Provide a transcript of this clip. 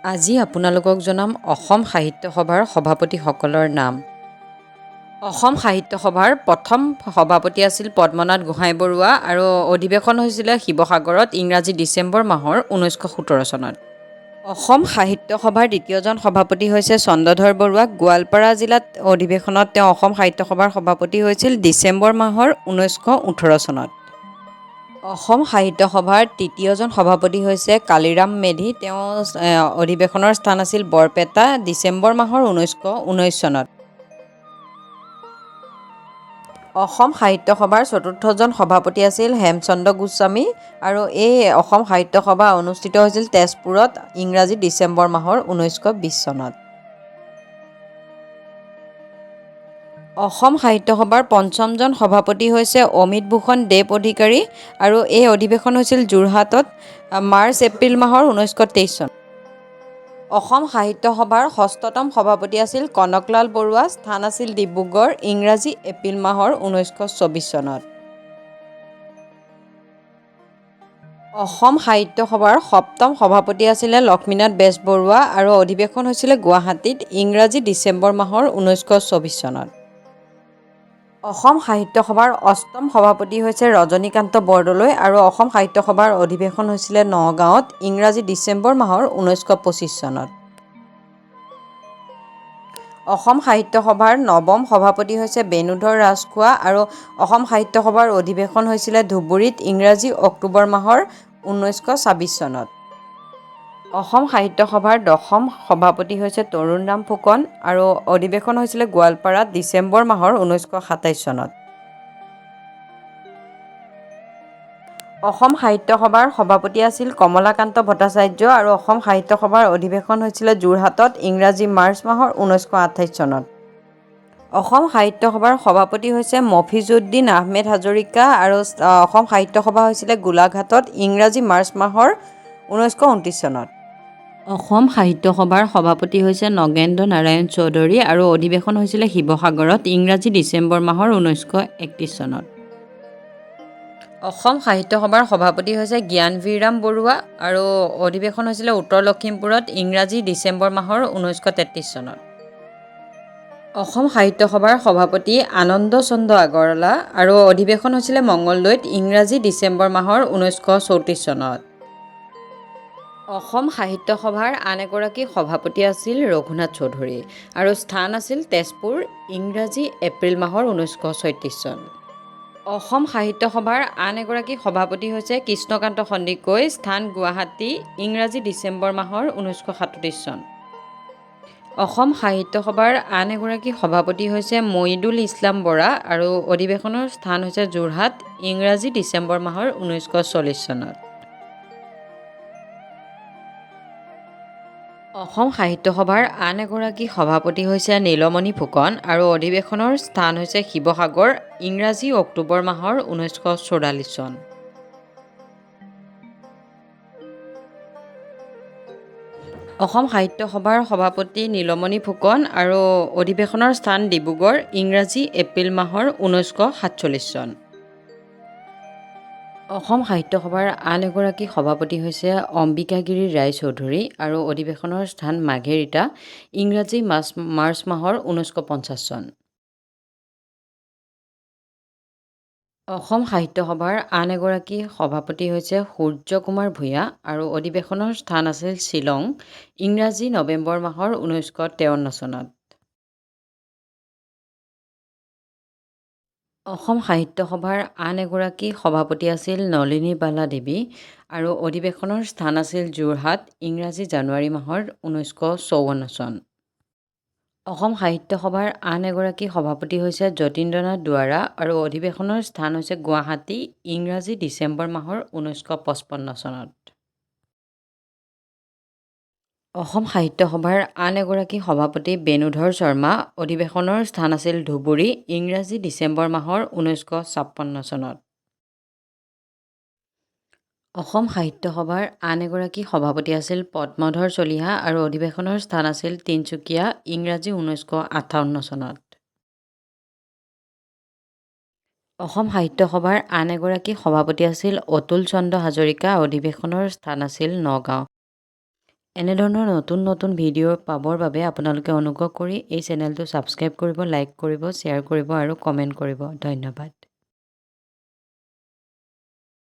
আজি আপোনালোকক জনাম অসম সাহিত্য সভাৰ সভাপতিসকলৰ নাম। অসম সাহিত্য সভাৰ প্ৰথম সভাপতি আছিল পদ্মনাথ গোহাঁই বৰুৱা আৰু অধিৱেশন হৈছিলে শিৱসাগৰত ইংৰাজী ডিচেম্বৰ মাহৰ 1917 চনত। অসম সাহিত্য সভাৰ দ্বিতীয়জন সভাপতি হৈছে চন্দ্ৰধৰ বৰুৱা। গোৱালপাৰা জিলাত অধিৱেশনত তেওঁ অসম সাহিত্য সভাৰ সভাপতি হৈছিল ডিচেম্বৰ মাহৰ 1918 চনত। অসম সাহিত্য সভাৰ তৃতীয়জন সভাপতি হৈছে কালিৰাম মেধি। তেওঁ অধিৱেশনৰ স্থান আছিল বৰপেটা, ডিচেম্বৰ মাহৰ 1919 চনত। অসম সাহিত্য সভাৰ চতুৰ্থজন সভাপতি আছিল হেমচন্দ্ৰ গোস্বামী আৰু এই অসম সাহিত্য সভা অনুষ্ঠিত হৈছিল তেজপুৰত ইংৰাজী ডিচেম্বৰ মাহৰ 1920 চনত। অসম সাহিত্য সভাৰ পঞ্চমজন সভাপতি হৈছে অমিত ভূষণ দেৱ অধিকাৰী আৰু এই অধিৱেশন হৈছিল যোৰহাটত মাৰ্চ এপ্ৰিল মাহৰ 1923 চনত। অসম সাহিত্য সভাৰ ষষ্ঠতম সভাপতি আছিল কনকলাল বৰুৱা। স্থান আছিল ডিব্ৰুগড়, ইংৰাজী এপ্ৰিল মাহৰ 1924 চনত। অসম সাহিত্য সভাৰ সপ্তম সভাপতি আছিলে লক্ষ্মীনাথ বেজবৰুৱা আৰু অধিৱেশন হৈছিলে গুৱাহাটীত ইংৰাজী ডিচেম্বৰ মাহৰ 1924 চনত। অসম সাহিত্য সভাৰ অষ্টম সভাপতি হৈছে ৰজনীকান্ত বৰদলৈ আৰু অসম সাহিত্য সভাৰ অধিৱেশন হৈছিলে নগাঁৱত ইংৰাজী ডিচেম্বৰ মাহৰ 1925 চনত। অসম সাহিত্য সভাৰ নৱম সভাপতি হৈছে বেণুধৰ ৰাজখোৱা আৰু অসম সাহিত্য সভাৰ অধিৱেশন হৈছিলে ধুবুৰীত ইংৰাজী অক্টোবৰ মাহৰ 1926 চনত। অসম সাহিত্য সভাৰ দশম সভাপতি হৈছে তৰুণৰাম ফুকন আৰু অধিৱেশন হৈছিলে গোৱালপাৰাত ডিচেম্বৰ মাহৰ 1927 চনত। অসম সাহিত্য সভাৰ সভাপতি আছিল কমলাকান্ত ভট্টাচাৰ্য আৰু অসম সাহিত্য সভাৰ অধিৱেশন হৈছিলে যোৰহাটত ইংৰাজী মাৰ্চ মাহৰ 1928 চনত। অসম সাহিত্য সভাৰ সভাপতি হৈছে মফিজুদ্দিন আহমেদ হাজৰিকা আৰু অসম সাহিত্য সভা হৈছিলে গোলাঘাটত ইংৰাজী মাৰ্চ মাহৰ 1929 চনত। অসম সাহিত্য সভাৰ সভাপতি হৈছে নগেন্দ্ৰ নাৰায়ণ চৌধুৰী আৰু অধিৱেশন হৈছিলে শিৱসাগৰত ইংৰাজী ডিচেম্বৰ মাহৰ 1931 চনত। অসম সাহিত্য সভাৰ সভাপতি হৈছে জ্ঞানভিৰাম বৰুৱা আৰু অধিৱেশন হৈছিলে উত্তৰ লখিমপুৰত ইংৰাজী ডিচেম্বৰ মাহৰ 1933 চনত। অসম সাহিত্য সভাৰ সভাপতি আনন্দ চন্দ্ৰ আগৰৱালা আৰু অধিৱেশন হৈছিলে মঙলদৈত ইংৰাজী ডিচেম্বৰ মাহৰ 1934 চনত। অসম সাহিত্য সভাৰ আন এগৰাকী সভাপতি আছিল ৰঘুনাথ চৌধুৰী আৰু স্থান আছিল তেজপুৰ, ইংৰাজী এপ্ৰিল মাহৰ 1936 চন। অসম সাহিত্য সভাৰ আন এগৰাকী সভাপতি হৈছে কৃষ্ণকান্ত সন্দিকৈ। স্থান গুৱাহাটী, ইংৰাজী ডিচেম্বৰ মাহৰ 1937 চন। অসম সাহিত্য সভাৰ আন এগৰাকী সভাপতি হৈছে মঈদুল ইছলাম বৰা আৰু অধিৱেশনৰ স্থান হৈছে যোৰহাট, ইংৰাজী ডিচেম্বৰ মাহৰ 1940 চনত। অসম সাহিত্য সভাৰ আন এগৰাকী সভাপতি হৈছে নীলমণি ফুকন আৰু অধিৱেশনৰ স্থান হৈছে শিৱসাগৰ, ইংৰাজী অক্টোবৰ মাহৰ 1944 চন। অসম সাহিত্য সভাৰ সভাপতি নীলমণি ফুকন আৰু অধিৱেশনৰ স্থান ডিব্ৰুগড়, ইংৰাজী এপ্ৰিল মাহৰ 1947 চন। অসম সাহিত্য সভাৰ আন এগৰাকী সভাপতি হৈছে অম্বিকাগিৰি ৰায়চৌধুৰী আৰু অধিৱেশনৰ স্থান মাৰ্ঘেৰিটা, ইংৰাজী মাৰ্চ মাহৰ 1950 চন। অসম সাহিত্য সভাৰ আন এগৰাকী সভাপতি হৈছে সূৰ্য কুমাৰ ভূঞা আৰু অধিৱেশনৰ স্থান আছিল শ্বিলং, ইংৰাজী নৱেম্বৰ মাহৰ 1953 চনত। অসম সাহিত্য সভাৰ আন এগৰাকী সভাপতি আছিল নলিনীবালা দেৱী আৰু অধিৱেশনৰ স্থান আছিল যোৰহাট, ইংৰাজী জানুৱাৰী মাহৰ 1954 চন। অসম সাহিত্য সভাৰ আন এগৰাকী সভাপতি হৈছে যতীন্দ্ৰনাথ দুৱৰা আৰু অধিৱেশনৰ স্থান হৈছে গুৱাহাটী, ইংৰাজী ডিচেম্বৰ মাহৰ 1955 চনত। অসম সাহিত্য সভাৰ আন এগৰাকী সভাপতি বেণুধৰ শৰ্মা। অধিৱেশনৰ স্থান আছিল ধুবুৰী, ইংৰাজী ডিচেম্বৰ মাহৰ 1956 চনত। অসম সাহিত্য সভাৰ আন এগৰাকী সভাপতি আছিল পদ্মধৰ চলিহা আৰু অধিৱেশনৰ স্থান আছিল তিনিচুকীয়া, ইংৰাজী 1958 চনত। অসম সাহিত্য সভাৰ আন এগৰাকী সভাপতি আছিল অতুল চন্দ্ৰ হাজৰিকা। অধিৱেশনৰ স্থান আছিল নগাঁও। এনেধৰণৰ নতুন নতুন ভিডিঅ' পাবৰ বাবে আপোনালোকে অনুগ্ৰহ কৰি এই চেনেলটো ছাবস্ক্ৰাইব কৰিব, লাইক কৰিব, শ্বেয়াৰ কৰিব আৰু কমেণ্ট কৰিব। ধন্যবাদ।